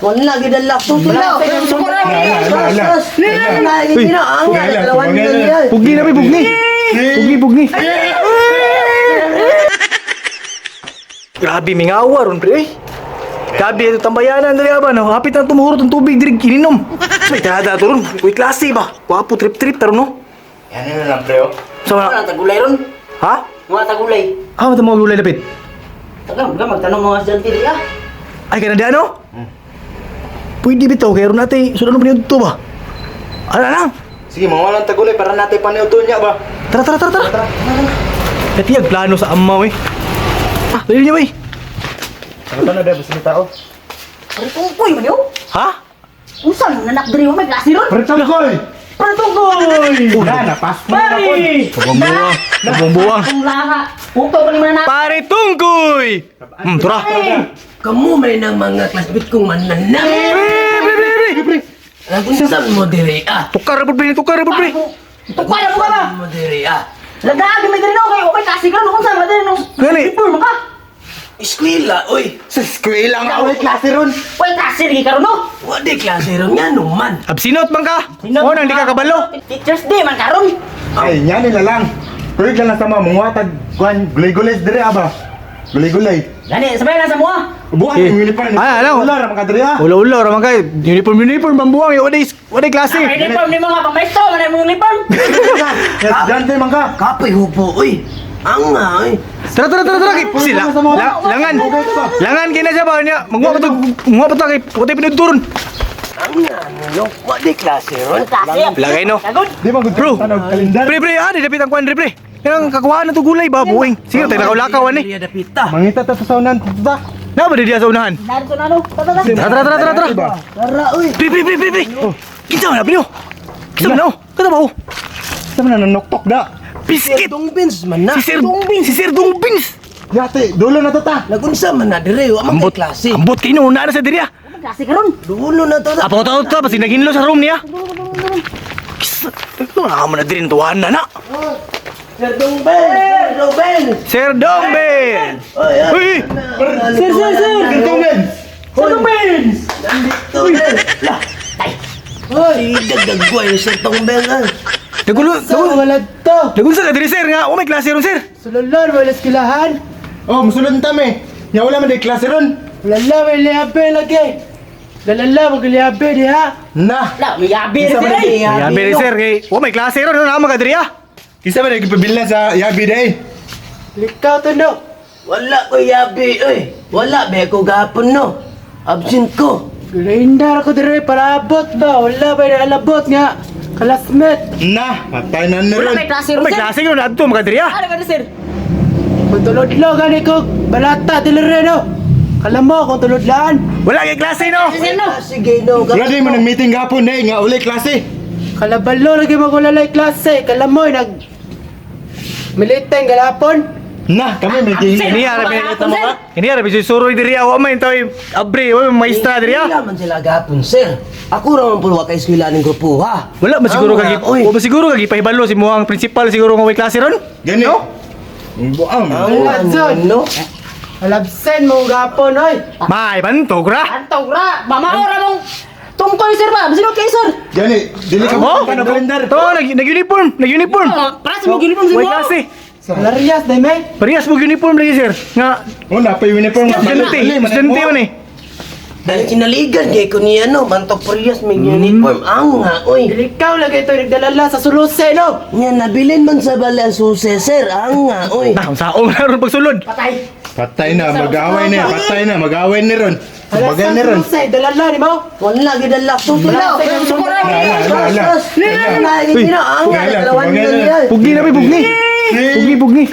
Wala gidala susila. Pugni na, pre, pugni. Pugni, pugni. Grabe, mingawa ron, pre. Eh. Grabe, ito tambayanan, dali ba, no? Hapit na tumuhurot ang tubig, diri kininom. May tada to ron. Uy, klase ba? Wapo, trip-trip, taro, no? Yan na lang, pre, oh. So, Wala tagulay ron. Ha? Mga tagulay. Ah, mata mga gulay lapit. Taga, mga magtanong mga estudyante di ah. Ay, kanada, no? Pwede bitaw, kaya ron natin, sudan mo pa to ba? Ano na? Sige, mga walang tagulay para natin paniuto niya ba? Tara, tara, tara, tara. Kaya plano sa amaw eh. Ah, dali niyo eh. Ano na dahil sa tao? Pre tungkoy man yo. Ha? Unsa man nanak diri may klase ron? Pre, tungkoy! Pre tungkoy. Na, napas mo na po. Buwang buwang. Buwang buwang. Kung laha. Uto pa ni man nanak. Pare tungkoy! Tura. Kamu may nang mga classmate kong mananak. Pre, pre, pre, pre. Pre. Nagunsan mo diri ah. Tukar po pre, tukar po pre. Tukar mo ka ba? Mo diri ah. Lagaag may diri no kay okay klase karon unsa man diri no. Gani. Uniform ka. Eskwela, oy. Sa eskwela nga, away klase ron. Way klase ri karon no. Wa di klase ron nga no man. Absinot man ka. O nang di ka kabalo. Teachers Day man karon. Ay, nya nila lang. Tuig lang sa mga mga tag kuan gulay-gulay dire aba. Gulay-gulay. Gani, sabay lang sa mua. Buhat Eh. yung uniform. Ay, alam. Wala ra mga dire ah. Ula-ula ra man kay uniform uniform pambuwang eh. Waday waday klase. Uniform ni mga pamaestro, man ang uniform. Estudyante man ka. Kapoy hupo, oy. Ang nga, oy. Tara tara tara tara kay sila. Langan. Langan kina siya ba niya. Manguha pa to, manguha pa to kay waday pinuturon. Ang nga, no. Wa di klase ron. Klase. Lagay no. Lagod. Di man gud Bro. tanog kalendar. Pre pre, ah, di dapit ang kuan pre pre. Kanang kakuhaan na to gulay ba buing. Sige, tayo lakaw-lakaw ani. Dapita. Mangita ta sa saunan ta. Na ba di diya sa unahan? Narito na no. Tara tara. Tara tara tara tara tara. Tara, oy. Pre pre pre pre pre. Kinsa man na pre? Kinsa man na? Kada ba? oh? Sa man nanoktok da. Biskit. Dongbins man na. Si Sir Si Sir Dongbins. Yate, dulo na to ta. Nagunsa man na dire, wa man Ambot kay klase. Ambot kay no na sa diriya. Klase karon. Dulo na to. Apo ta ta basi naghinlo sa room niya. Kisa, ito na mo na diri tuwan na na. Sir Dongbin! Sir Dongbin! Sir Dongbins. Oy, oy. Uy! Sir, sir, sir! Sir Dongbins! Sir Dongbins! Nandito na. La. Ay. Oy, dagdag buhay Sir Dongbin. ah. Nagulo, nagulo. Wala to! Nagunsa ka diri sir nga, oh may klase ron sir. Sululon, wala eskwelahan! Oh, musulod ta me. Nya wala man di klase ron. Wala la, may liabe lagi! Lalala, magliabe diha! Na. La, may yabi Isa rin ba sila eh. May yabi rin sir kay, oh may klase ron, ano na ka diri ah. Kisa ba nagpabilna sa yabi day? Likaw to no! Wala ko yabi, oy. Wala be ko gapon no. Absent ko. Grinder ako dire, parabot ba? Wala ba naalabot nga? Kalasmet! Na, patay na ni Wala ron. may klase Oh ron, may sir. klase ron adto maka diri ah. Ano ka na, sir? Kung tulod-lo, gani ko, balata dili no! Kalamo kung tulodlaan! Wala kay klase no. Sir, no. Sige, no. Wala di mo nang meeting gapon eh nga uli klase. Kalabalo lagi magulalay klase! Kalamoy nag... Militeng galapon! Na, kami may gihingi. Ini ara be. Ini ara be suroy diri ah, wa man tayo abre, wa may maestra diri ah. Wala man sila gapon, sir. Ako ra man po wa kay eskwela ning grupo, ha. Wala man siguro Ang kagi, nga, oy. wa man siguro kagi pahibalo si muhang principal siguro nga may klase ron. Gani. No? Buang. Ang Wala, nga, no. Alabsen mo gapon, oy! May bantog ra. Antog ra, mamaora mong tungkoy sir ba? Sino kay sir? Gani, dili ka Oh, mo tanog kalendar. To, nag nag-uniform, nag-uniform. Para sa mong uniform Way klase. Lariyas, day may! Parehas mo uniform lagi sir. Nga Oh, na pa uniform. estudyante, estudyante man eh. Dahil sinaligan kay ko niya no, bantok parehas may uniform ang nga, oy. Ikaw lagi ito nagdalala sa suluse, no? Nya nabilin man sa bala ang susi sir, ang nga, oy. Nah, saong na ron pagsulod. Patay. Patay na, mag-away na, patay na, mag-away ni ron. Alas Bagay sa ni ron. suluse, dalala ni mo! Wala gid la susila. Ala, ala, ala. Uy, ala, Pugni na, pre, pugni. Pugni, pugni.